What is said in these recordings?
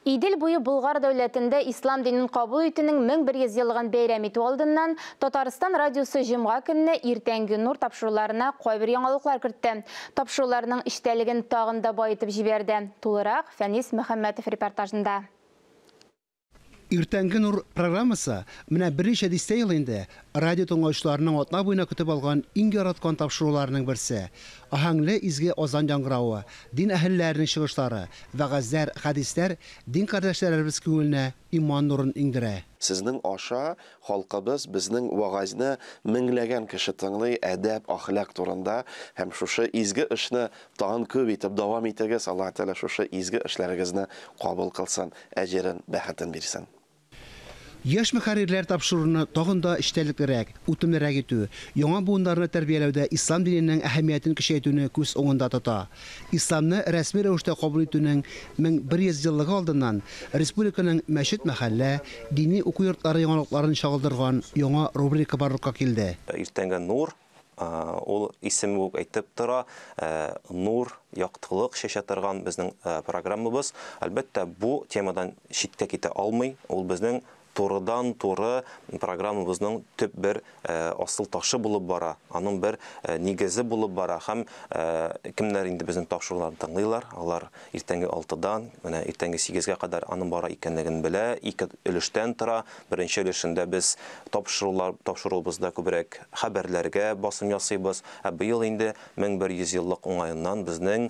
Идел буе Болгар дәүләтендә ислам динен кабул итүнең 1100 еллыгын бәйрәм итү алдыннан Татарстан радиосы җомга көнне Иртәнге нур тапшыруларына кайбер яңалыклар кертте. Тапшыруларның эчтәлеген тагын да баетып җибәрде. Тулырак Фәнис Мөхәммәтов репортажында. Иртәнге нур программасы менә берничә дистә ел инде радио тыңлаучыларының атна буена көтеп алган иң яраткан тапшыруларының берсе. Аһәңле изге азан яңгыравы, дин әһелләренең чыгышлары, вәгазьләр, хәдисләр дин кардәшләребез күңеленә иман нурын иңдерә. Сезнең аша халкыбыз безнең вәгазьне меңләгән кеше тыңлый, әдәп, әхлак турында һәм шушы изге эшне тагын күп итеп дәвам итегез. Аллаһ Тәгалә шушы изге эшләрегезне кабул кылсын, әҗерен, бәхетен бирсен. Яшь мөхәррирләр тапшыруны тагын да эчтәлеклерәк, үтемлерәк итү, яңа буыннарны тәрбияләүдә ислам диненең әһәмиятен көчәйтүне күз уңында тота. Исламны рәсми рәвештә кабул итүнең 1100 еллыгы алдыннан республиканың мәчет, мәхәллә, дини уку йортлары яңалыкларын чагылдырган яңа рубрика барлыкка килде. Иртәнге нур, ул исеме үк әйтеп тора, нур, яктылык чәчә торган безнең программабыз. Әлбәттә, бу темадан читкә китә алмый. Ул безнең турыдан-туры программабызның төп бер асыл ташы булып бара, аның бер нигезе булып бара. Һәм кемнәр инде безнең тапшыруларны тыңлыйлар, алар иртәнге 6-дан, менә иртәнге 8-гә кадәр аның бара икәнлеген белә. Ике өлештән тора. Беренче өлешендә без тапшыруыбызда күбрәк хәбәрләргә басым ясыйбыз. Ә быел инде 1100 еллык уңаеннан безнең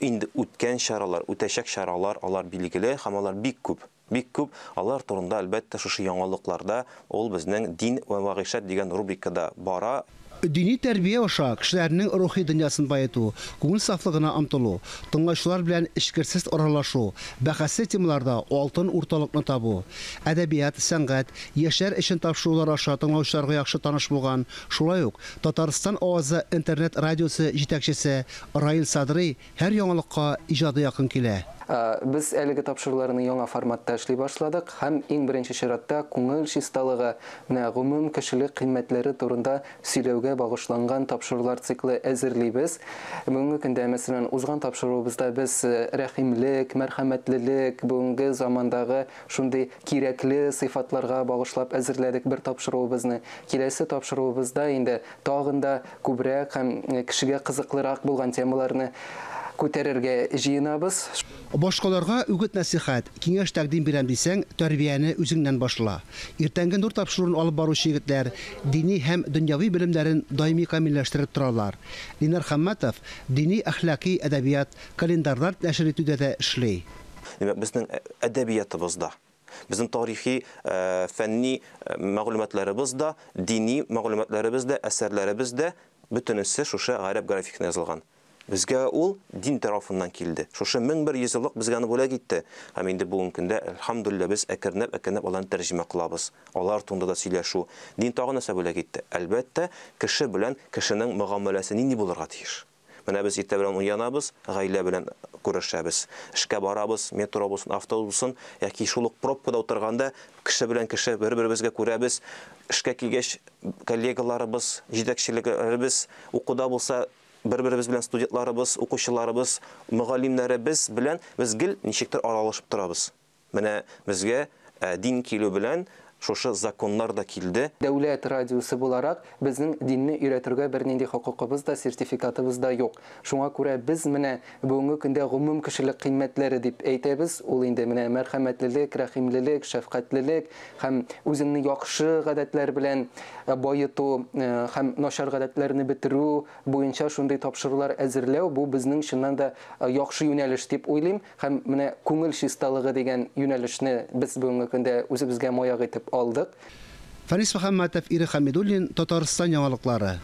инде үткән чаралар, үтәчәк чаралар, алар билгеле һәм алар бик күп. Бик күп. Алар турында әлбәттә шушы яңалыкларда ул безнең дин вә вәгыйшәт дигән рубрикада бара. Дини тәрбия аша кешеләрнең рухи дөньясын баету, күңел сафлыгына омтылу, тыңлаучылар белән эчкерсез аралашу, бәхәсле темаларда алтын урталыкны табу, әдәбият, сәнгать, яшьләр өчен тапшырулар аша тыңлаучыларга яхшы таныш булган, шулай ук Татарстан авазы интернет радиосы җитәкчесе Раил Садрый һәр яңалыкка иҗади якын килә. Без әлеге тапшыруларны яңа форматта эшли башладык һәм иң беренче чиратта күңел чисталыгы, менә гомум кешелек кыйммәтләре турында сөйләүгә багышланган тапшырулар циклы әзерлибез. Бүгенге көндә, мәсәлән, узган тапшыруыбызда без рәхимлек, мәрхәмәтлелек, бүгенге замандагы шундый кирәкле сыйфатларга багышлап әзерләдек бер тапшыруыбызны. Киләсе тапшыруыбызда инде тагын да күбрәк һәм кешегә кызыклырак булган темаларны күтәрергә җыенабыз. Башкаларга үгет нәсихәт, киңәш тәкъдим бирәм дисәң, тәрбияне үзеңнән башла. Иртәнге нур тапшыруын алып баручы егетләр дини һәм дөньяви белемнәрен даими камилләштереп торалар. Линар Хамматов дини әхлаки әдәбият, календарьлар нәшер итүдә дә эшли. Димәк, безнең әдәбиятыбызда, безнең тарихи, фәнни мәгълүматларыбыз да, дини мәгълүматларыбыз да, әсәрләребез дә бөтенесе шушы гарәп графикасында язылган. Безгә ул дин тарафыннан килде. Шушы 1100 еллык безгә аны бүләк итте. Һәм инде бүгенге көндә, әлхәмдүлилләһ, без әкренләп-әкренләп аларны тәрҗемә кылабыз. Алар турында да сөйләшү. Дин тагын нәрсә бүләк итте? Әлбәттә, кеше белән кешенең мөгамәләсе нинди булырга тиеш? Менә без иртә белән уянабыз, гаилә белән күрешәбез. Эшкә барабыз, метро булсын, автобус булсын, яки шул ук пробкада утырганда кеше белән кеше бер-беребезгә күрәбез. Эшкә килгәч, коллегаларыбыз, җитәкчеләребез, укуда булса, бер-беребез белән студентларыбыз, укучыларыбыз, мөгаллимнәребез белән без гел ничектер аралашып торабыз. Менә безгә дин килү белән шушы законнар да килде. Дәүләт радиосы буларак безнең динне өйрәтергә бернинди хокукыбыз да, сертификатыбыз да юк. Шуңа күрә без менә бүгенге көндә гомум кешелек кыйммәтләре дип әйтәбез. Ул инде менә мәрхәмәтлелек, рәхимлелек, шәфкатьлелек һәм үзеңне яхшы гадәтләр белән баету һәм начар гадәтләрне бетерү буенча шундый тапшырулар әзерләү, бу безнең чыннан да яхшы юнәлеш дип уйлыйм. Һәм менә күңел чисталыгы дигән юнәлешне без бүгенге көндә үзебезгә маяк итеп алдык. Фәнис Мөхәммәтов, Ирек Хәмидуллин, Татарстан яңалыклары.